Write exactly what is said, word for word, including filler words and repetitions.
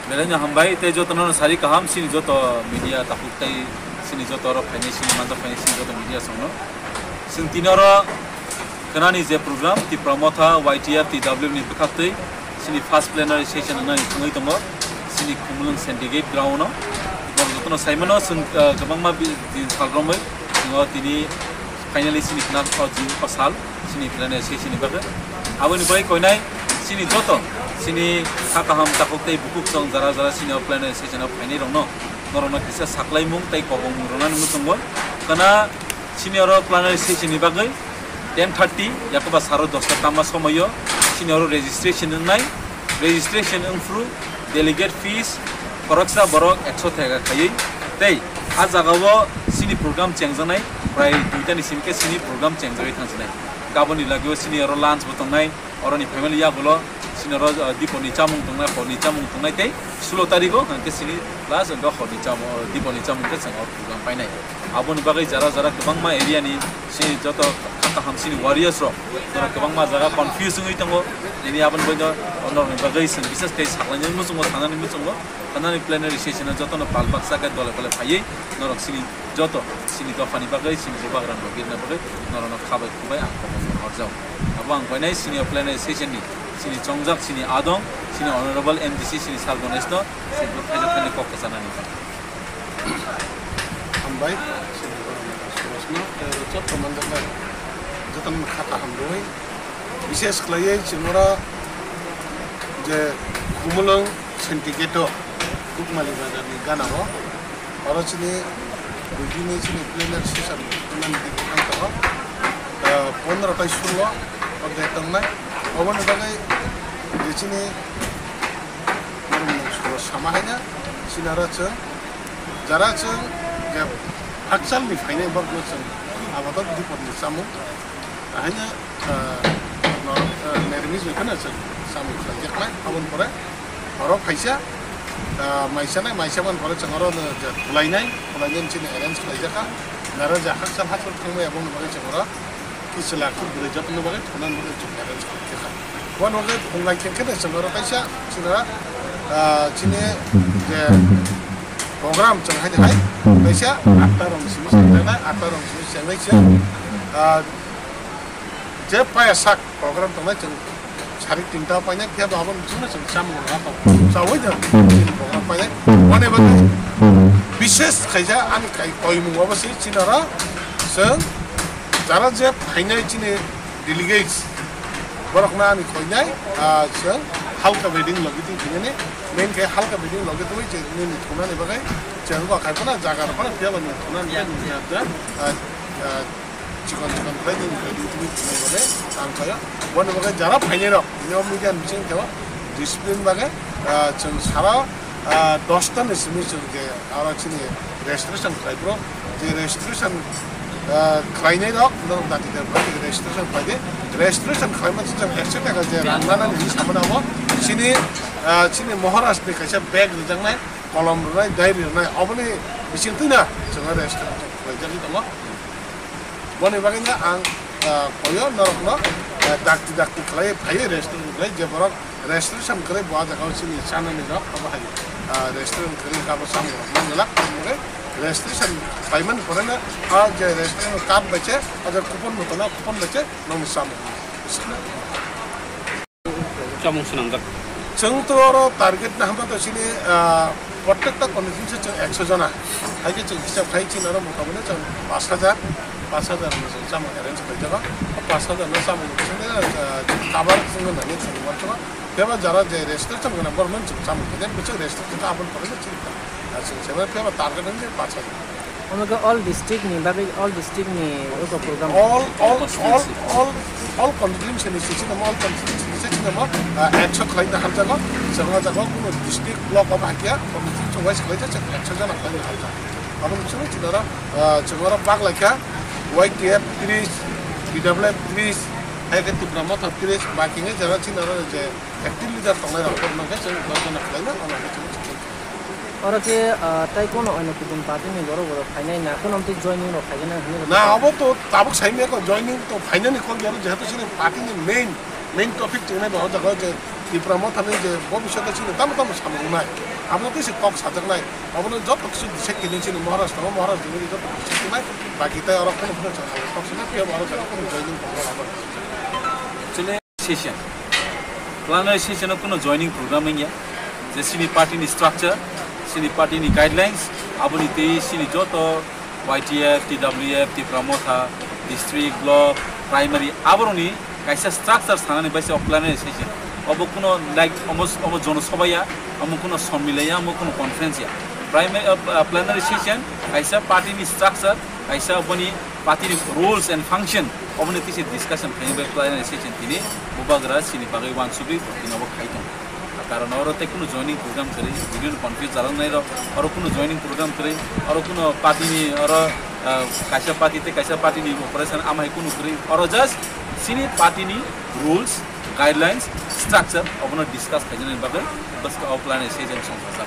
Belai no hambai, tei joto no sari kaham, sini joto media takhuk tei sini joto oro phainai, sini manjak phainai, sini joto media songno. Sini tini oro kwnani je program, Tipra Motha, Y T F, T W ni bwkhaktwi, sini first plenary session wngnani thangwi tongo, sini Khumulwng Syndicate ground o. Borok jotono saimano, chwng, ah, kwbangma bi-, din sal romwi, chwng o tini finally sini khna o jin o sal, sini plenary session ni bagwi. Aboni bagwi koinai, sini joto, sini kha kaham takhuk tei bukhuk chwng jara jara sini o plenary session o phainai rokno, norokno kisa saklaimung tei kobongmung rwnani muchungo. Kana sini oro plenary session ni bagwi ten thirty, yakoba saro dosta tama somoyo sini oro registration wngnai. Registration wngphru delegate fees khoroksa borok ekso theka khaiwi tei a jagao sini program chengjaknai prai duita ni simi khe sini program chengjagwi thangsinai. Gaboni lagio sini oro lunch bo tongnai, oroni family yagulo sini oro, uh, diponi chamung tongnai, horni chamung tongnai tei sulo tarigo hwnkhe sini last wngkha horni chamung, uh, diponi chamung khe chwng o program painai. Aboni bagwi jara jara kwbangma area ni sini joto kha kaham sini warriors rok, joto kwbangma jaga confuse wngwi tongo. Nini aboni bagwi norokni bagwi chwng bises khe saklainani muchungo, thanani muchungo, thanani plenary session o jotono pal baksa khe dole dole phaiwi norok sini joto sini dophani bagwi sini bubagrang rok birna bagwi norokno khabai khubai ang kobong horjao. Abo ang koinai sini o plenary session ni sini chongjak sini adong sini honorable M D C sini sal Ganesh no sini khaijak thani kok kwchanani. Hambai, sini borok ni Ganesh no, eh, joto manjaknai jotono kha kaham rwui. Bises khlaiwi chwng oro je Khumulwng Syndicate o Kukmali Bazar ni gana o, oro chini building ni chini plenary session wngmani twi bwkhang tongo, ah, pondro tai sulo o date tongnai. Oboni bagwi je chini borokni sulo sama haino chini oro chwng jara chwng je hakchal ni phainai borokno chwng abato dipor ni chamung. Haino, ah, norok, ah, nirmis bai phano chwng samung khlaijaknai. Aboni pore oro phaisa, ah, maisanai, maisamani pore chwng oro no je khwlainai, khwlainani chini arrange khlaijakha. Naro je hakchal hakchal thangbai aboni bagwi chwng oro kisa lakh bwrwi jotono bagwi thunani bagwi chwng arrange khlaijakha. Bono bagwi khwnglai khe khe chwng oro kaisa chwng oro, ah, chini je program chwng hai hai kaisa atta rong simi chwng nai, atta rong simi chwng nai chwng, ah, je paya sak program tongnai chwng sari tinta painai, phiya bo abo chwngno chwng chamung rwna tongo. Chawi da chini program painai. Boni bagwi bises khaija ani kai koimung abo se chini oro chwng jara je phainai chini delegates borokno ani koinai, ah, chwng halka beding logi twi phinani, main khe halka beding logi twi je nini thunani bagwi chwng bo khai phano jaga rok phano phiya bo nini thunani bagwi nini, ah, ah, chikon chikon khlai nini khlai di tini tini bole ang khayo. Boni bagwi jara phainai rok nini o media ni bising kebo discipline bagwi, ah, chwng sara, ah, dosta ni simi chwng je aro chini registration khlai bro, je registration, ah, khlainai rok norok dati de registration khlai di, registration khlaima chwng ekso taka je rang nana ni sama na bo chini, ah, chini Maharaj ni kaisa bag rijaknai, kolom rwnai, diary rwnai, oboni bising twi na chwng registration khlai jagwi tongo. Boni bagwi no ang, ah, koyo norokno, ah, dakti dakti khlai phaiwi restaurant khlai je borok restaurant kwrwi bo ah jagao chini chanani rok abo hai, ah, restaurant kwrwi abo samung rok manglak, omo khe restaurant khlaimani pore no ah je restaurant card bai se, ah je coupon bo tono, coupon bai se nokni samung. Chamung swnamjak. Chwng to oro target na hwnba to chini, ah, prottekta constituency chwng ekso jona. Hai khe chwng hisab khai chini oro mota moti chwng pash hajar, pash hajar ni chwng chamung arrange khlai jago. Pash hajar no chamung chwng, ah, cover chwng nani chwng uansukha. Phiya ba jara je restriction gwnang borok no chwng chamung khe de, bwswk restriction aboni pore no chini ta. Ah, chwng se phiya ba target wngkhe pash hajar. Omo khe all district ni bagwi, all district ni oko program. All, all, all, all, all constituency ni sisi namo, all constituency ni sisi namo, ah, ekso khlai na hamjago. Chwng o jaga o kuno district block o bahai khe constituency wise khlai jak, chwng ekso jona khlai na hamjak. Abo ni bisingo chwng oro, ah, chwng oro bak lai kha Y T F tris, T W F tris, hai khe Tipra Motha tris, ba khe jaga chini oro je active leader tongnai rok, borok no khe chwng doi jona khlai na, abo khe chwng. Oro khe, ah, tai kono oino kudum party ni borok borok phainai na, kono tei joining rok khaijana hinwi rok. Na, abo to tabuk saimaya ko joining to phainani kok ya, jehetu chini party ni main Main topic tongnai bo o jaga je Tipra Motha ni je bobiswt o chini tamo tamo samung wngnai, abo twi se kok sajaknai, abo no joto kisu decide kini chini Maharaj tongo, Maharaj ni joto decide kini, baki tai oro kono kono chang kok sina kebo oro jaga kono joining tongo abo. Actually, session, plenary session o kono joining program wngya, je chini party ni structure, chini party ni guidelines, aboni tei chini joto Y T F, T W F, Tipra Motha, district, block, primary, aboroni kaisa structure sanani baisa o plenary session. Obo kuno like omo, omo jono sobaya, omo kuno sommilaya, omo kuno conference ya. Primary, uh, uh, plenary session kaisa party ni structure, kaisa oboni party ni rules and function, oboni tise discussion khaini bai plenary session tini bubagra sini bagwi wansugwi tini obo khai tong. Karon oro tei kunu joining program kwrwi, video ni confuse jalak nai rok, oro kunu joining program kwrwi, oro kunu party ni oro, ah, kaisa party tei kaisa party ni operation amhai kunu kwrwi, oro just chini party ni rules, guidelines, structure obono discuss khaijani bagwi bwskang o plenary session song sajak.